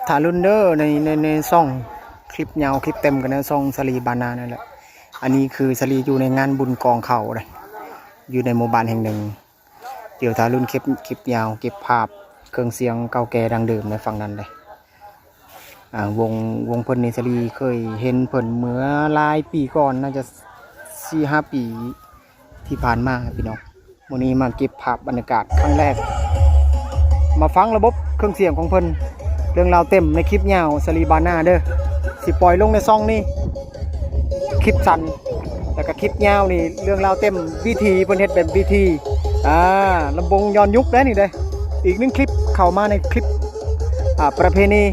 ຖ້າລຸ້ນເດີ ໃນ ໃນ ໃນຊ່ອງຄລິບຍາວຄລິບເຕັມກັນ ໃນຊ່ອງສາລີບານານັ້ນແຫຼະ. ອັນນີ້ຄືສາລີຢູ່ໃນງານບຸນກອງເຂົ້າເດ້ ຢູ່ໃນໝູ່ບ້ານແຫ່ງໜຶ່ງ. ດຽວຖ້າລຸ້ນເກັບຄລິບຍາວ ເກັບພາບເຄື່ອງສຽງເກົ່າແກ່ດັ້ງເດີມໃນຝັ່ງນັ້ນເດ້. ອ່າ ວົງ ວົງເພິ່ນນີ້ສາລີເຄີຍເຫັນເພິ່ນເມື່ອຫຼາຍປີກ່ອນ ໜ້າຈະສີ່ຫ້າປີທີ່ຜ່ານມາພີ່ນ້ອງ. ມື້ນີ້ມາເກັບພາບບັນຍາກາດຄັ້ງແລກ ມາຟັງລະບົບເຄື່ອງສຽງຂອງເພິ່ນ. ເລື່ອງລາວເຕັມໃນຄລິບຍາວສາລີບານາເດີ ຊິປ່ອຍລົງໃນຊ່ອງນີ້. ຄລິບສັ້ນ ແລ້ວກໍຄລິບຍາວນີ້ ເລື່ອງລາວເຕັມ ວິທີເພິ່ນເຮັດແບບວິທີ ອ່າ ລຳວົງຍ້ອນຍຸກເດ້ນີ້ເດ້. ອີກໜຶ່ງຄລິບເຂົ້າມາໃນຄລິບ ອ່າ ປະເພນີ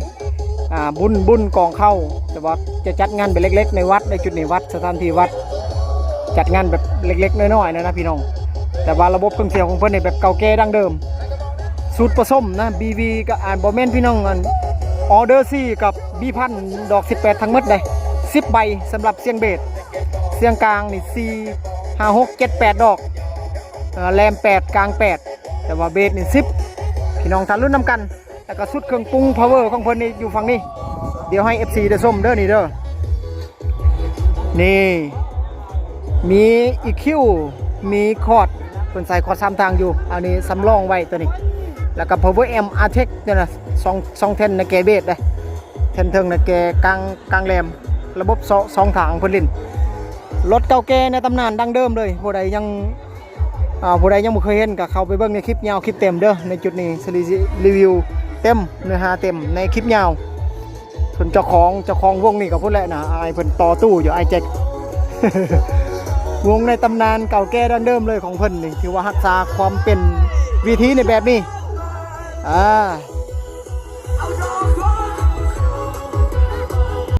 ອ່າ ບຸນ ບຸນກອງເຂົ້າ ແຕ່ວ່າຈະຈັດງານແບບເລັກໆ ໃນວັດ ໃນຈຸດນີ້ວັດ ສະຖານທີ່ວັດ ຈັດງານແບບເລັກໆ ນ້ອຍໆ ນະ ນະພີ່ນ້ອງ. ແຕ່ວ່າລະບົບເຄື່ອງສຽງຂອງເພິ່ນນີ້ແບບເກົ່າແກ່ດັ້ງເດີມ ສູດປະສົມນະ ບີວີ ກໍ ອ່າ ບໍ່ແມ່ນພີ່ນ້ອງ ອັນ ອໍເດີສີ່ກັບບີພັນ ດອກສິບແປດທັງໝົດເດ້ ສິບໃບ. ສຳລັບສຽງເບສ ສຽງກາງນີ້ສີ່ ຫ້າ ຫົກ ເຈັດ ແປດດອກ ເອີ ແຫຼມແປດ ກາງແປດ ແຕ່ວ່າເບສນີ້ສິບ. ພີ່ນ້ອງຖ້າລຸ້ນນຳກັນ. ແລ້ວກໍຊຸດເຄື່ອງປຸງພາວເວີຂອງເພິ່ນນີ້ຢູ່ຝັ່ງນີ້ ດຽວໃຫ້ເອັຟຊີໄດ້ຊົມເດີນີ້ເດີ. ນີ້ ມີອີຄິວ ມີຄອດ ເພິ່ນໃສ່ຄອດສາມທາງຢູ່ ອັນນີ້ສຳລອງໄວ້ຕົວນີ້. ແລ້ວກໍພາວເວີແອັມ ອາເທັກ ນີ້ນະ ສອງ ສອງແທ່ນໃນແກ່ເບສເດ້ ແທ່ນເທິງໃນແກ່ກາງ ກາງແຫຼມ. ລະບົບສອງ ສອງທາງເພິ່ນຫຼິ້ນ. ລົດເກົ່າແກ່ໃນຕຳນານດັ້ງເດີມເລີຍ ຜູ້ໃດຍັງ ອ່າ ຜູ້ໃດຍັງບໍ່ເຄີຍເຫັນກໍເຂົ້າໄປເບິ່ງໃນຄລິບຍາວຄລິບເຕັມເດີ. ໃນຈຸດນີ້ສາລີຊິຣີວິວເຕັມ ເນື້ອຫາເຕັມໃນຄລິບຍາວ. ສ່ວນເຈົ້າຂອງ ເຈົ້າຂອງວົງນີ້ກໍພຸ້ນແຫຼະນະ ອ້າຍເພິ່ນຕໍ່ຕູ້ຢູ່ ອ້າຍແຈັກ. ວົງໃນຕຳນານເກົ່າແກ່ດັ້ງເດີມເລີຍຂອງເພິ່ນນີ້ ຖືວ່າຮັກສາຄວາມເປັນວິຖີໃນແບບນີ້ ອ່າ.